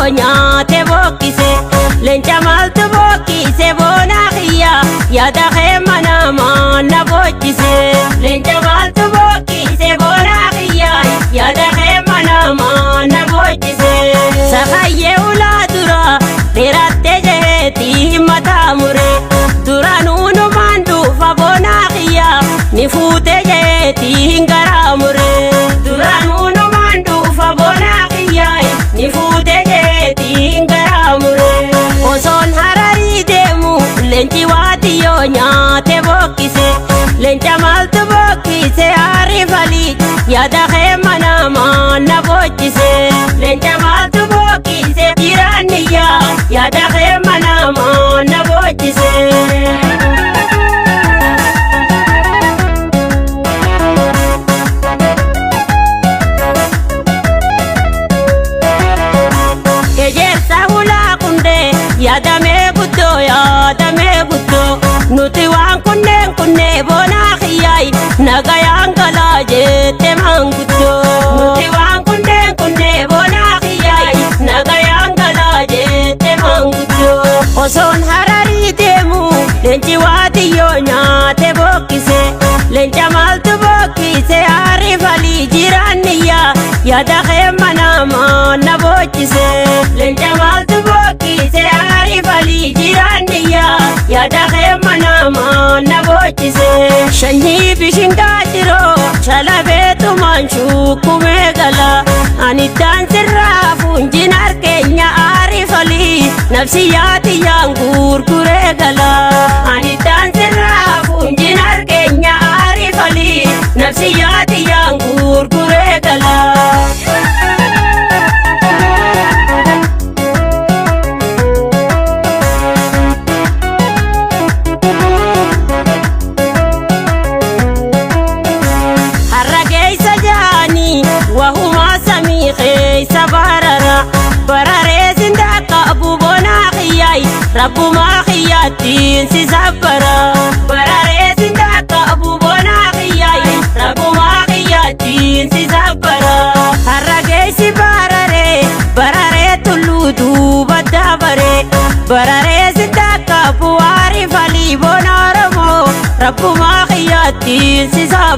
Waatiyyoo nyaate bookkise. Leenca maaltu bookkise boonaa kiyya, yaada kee manamaa na boochise. Leenca maaltu bookkise boonaa kiyya, yaada kee manamaa na boochise. Sakayyee ulaa dura dheerattee jeheetii mataa mure. Duraanuu numaan dhufa boonaa kiyya, ni fuutee jeheetii garaa mure. Duraanuu numaan dhufa boonaa kiyya, ni fuutee jeheetii garaa mure. Osoon Hararii deemu leenci waatiyyoo nyaate bookkise. Leenca maaltu bookkise aarifalii, yaada kee manamaa na boochise. Leenca maaltu bookkise jiraanniyyaa, yaada kee manamaa na boochise. Ejersa hulaa kundee yaadamee guddoo, yaadamee guddoo, nuti waan kunneen kunnee boonaa kiyyaay, nagayaan galaa jette maanguddoo. Nuti waan kunneen kunnee boonaa kiyyaay, nagayaan galaa jette maanguddoo. Osoon Hararii deemu leenci waatiyyoo nyaate bookkise. Leenca maaltu bookkise aarifalii jiraanniyyaa, yaada kee manamaa na boochise. Leenca maaltu bookkise aarifalii jiraanniyyaa, yaada kee manamaa na boochise. Shanyii bishingaa jiroo shalabeetumaan shukkumee gala. Ani daansirraa fuunjin harkeenya aarifalii, nafsiyyaatiyyaan gurguree gala. Ani daansirraa fuunjin harkeenya aarifalii, nafsiyyaatiyyaan gurguree gala. Har'a keessa jaanii wahumaa samii keessa barara. Bararee sindaa qabu bonaa kiyyaay, rabbumaa kiyyaattiin si sabbara. Bararee sindaa qabu bonaa kiyyaay, rabbumaa kiyyaattiin si sabbara. Har'a keessi bararee bararee tulluu duuba dabaree. Bararee sindaa qabu aarifalii bona Oromoo, rabbumaa kiyyaattiin si sabbara.